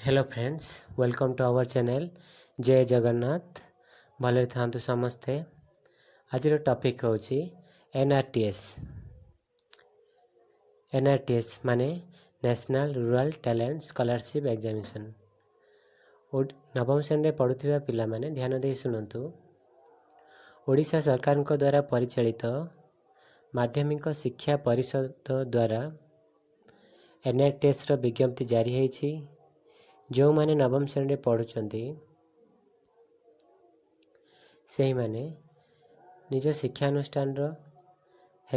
Hello friends, welcome to our channel. ଜୟ ଜଗନ୍ନାଥ। ଭଲରେ ଥାଆନ୍ତୁ ସମସ୍ତେ। ଆଜିର ଟପିକ୍ ହେଉଛି ଏନ୍ଆର୍ଟିଏସ୍। ଏନ୍ଆର୍ଟିଏସ୍ ମାନେ National Rural Talent Scholarship Examination। ନବମ ଶ୍ରେଣୀରେ ପଢ଼ୁଥିବା ପିଲାମାନେ ଧ୍ୟାନ ଦେଇ ଶୁଣନ୍ତୁ। ଓଡ଼ିଶା ସରକାରଙ୍କ ଦ୍ୱାରା ପରିଚାଳିତ ମାଧ୍ୟମିକ ଶିକ୍ଷା ପରିଷଦ ଦ୍ୱାରା ଏନ୍ଆର୍ଟିଏସ୍ର ବିଜ୍ଞପ୍ତି ଜାରି ହୋଇଛି। ଯେଉଁମାନେ ନବମ ଶ୍ରେଣୀରେ ପଢ଼ୁଛନ୍ତି, ସେହିମାନେ ନିଜ ଶିକ୍ଷାନୁଷ୍ଠାନର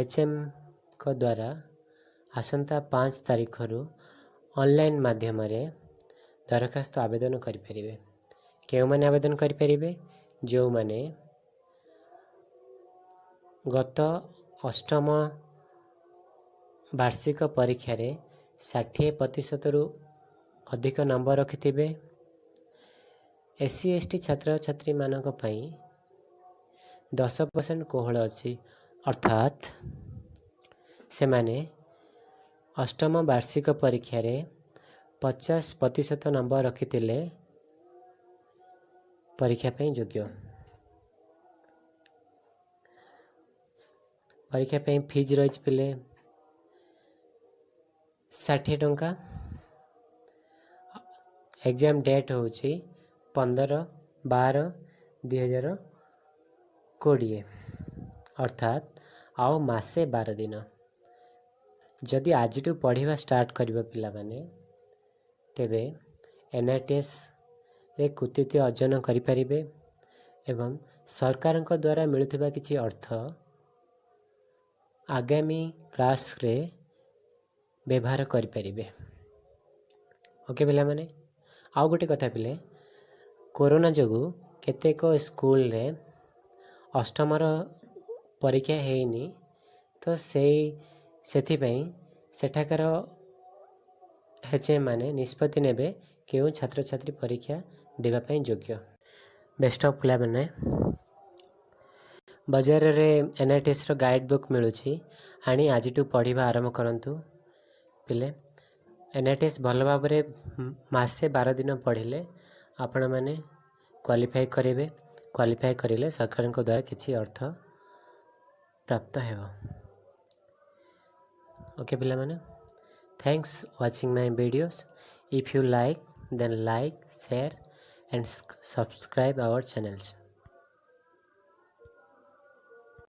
ଏଚ୍ଏମ୍ଙ୍କ ଦ୍ୱାରା ଆସନ୍ତା 5 ତାରିଖରୁ ଅନଲାଇନ୍ ମାଧ୍ୟମରେ ଦରଖାସ୍ତ ଆବେଦନ କରିପାରିବେ। କେଉଁମାନେ ଆବେଦନ କରିପାରିବେ? ଯେଉଁମାନେ ଗତ ଅଷ୍ଟମ ବାର୍ଷିକ ପରୀକ୍ଷାରେ 60 ପ୍ରତିଶତରୁ ଅଧିକ ନମ୍ବର ରଖିଥିବେ। ଏସ୍ ସି, ଏସ୍ ଟି ଛାତ୍ରଛାତ୍ରୀମାନଙ୍କ ପାଇଁ 10% କୋହଳ ଅଛି, ଅର୍ଥାତ୍ ସେମାନେ ଅଷ୍ଟମ ବାର୍ଷିକ ପରୀକ୍ଷାରେ 50% ନମ୍ବର ରଖିଥିଲେ ପରୀକ୍ଷା ପାଇଁ ଯୋଗ୍ୟ। ପରୀକ୍ଷା ପାଇଁ ଫିଜ୍ ରହିଛି ପିଲେ 60 ଟଙ୍କା। ଏକ୍ଜାମ୍ ଡେଟ୍ ହେଉଛି 15/12/2020, ଅର୍ଥାତ୍ ଆଉ ମାସେ 12 ଦିନ। ଯଦି ଆଜିଠୁ ପଢ଼ିବା ଷ୍ଟାର୍ଟ କରିବ ପିଲାମାନେ, ତେବେ ଏନ୍ଆର୍ଟିଏସ୍ରେ କୃତିତ୍ୱ ଅର୍ଜନ କରିପାରିବେ ଏବଂ ସରକାରଙ୍କ ଦ୍ୱାରା ମିଳୁଥିବା କିଛି ଅର୍ଥ ଆଗାମୀ କ୍ଲାସ୍ରେ ବ୍ୟବହାର କରିପାରିବେ। ଓକେ ପିଲାମାନେ, ଆଉ ଗୋଟେ କଥା ପିଲେ, କୋରୋନା ଯୋଗୁଁ କେତେକ ସ୍କୁଲରେ ଅଷ୍ଟମର ପରୀକ୍ଷା ହେଇନି। ତ ସେଥିପାଇଁ ସେଠାକାର ଏଚ୍ ଏମ୍ ମାନେ ନିଷ୍ପତ୍ତି ନେବେ କେଉଁ ଛାତ୍ରଛାତ୍ରୀ ପରୀକ୍ଷା ଦେବା ପାଇଁ ଯୋଗ୍ୟ। ବେଷ୍ଟ ଅଫ୍ ପିଲାମାନେ। ବଜାରରେ ଏନ୍ଆର୍ଟିଏସ୍ର ଗାଇଡ଼ ବୁକ୍ ମିଳୁଛି, ଆଣି ଆଜିଠୁ ପଢ଼ିବା ଆରମ୍ଭ କରନ୍ତୁ ପିଲେ। ଏନ୍ଆର୍ଟିଏସ୍ ଭଲ ଭାବରେ ମାସେ 12 ଦିନ ପଢ଼ିଲେ ଆପଣମାନେ କ୍ୱାଲିଫାଏ କରିବେ। କ୍ୱାଲିଫାଏ କରିଲେ ସରକାରଙ୍କ ଦ୍ୱାରା କିଛି ଅର୍ଥ ପ୍ରାପ୍ତ ହେବ। ଓକେ ପିଲାମାନେ, thanks watching my videos. If you like, then like, share and subscribe our channels.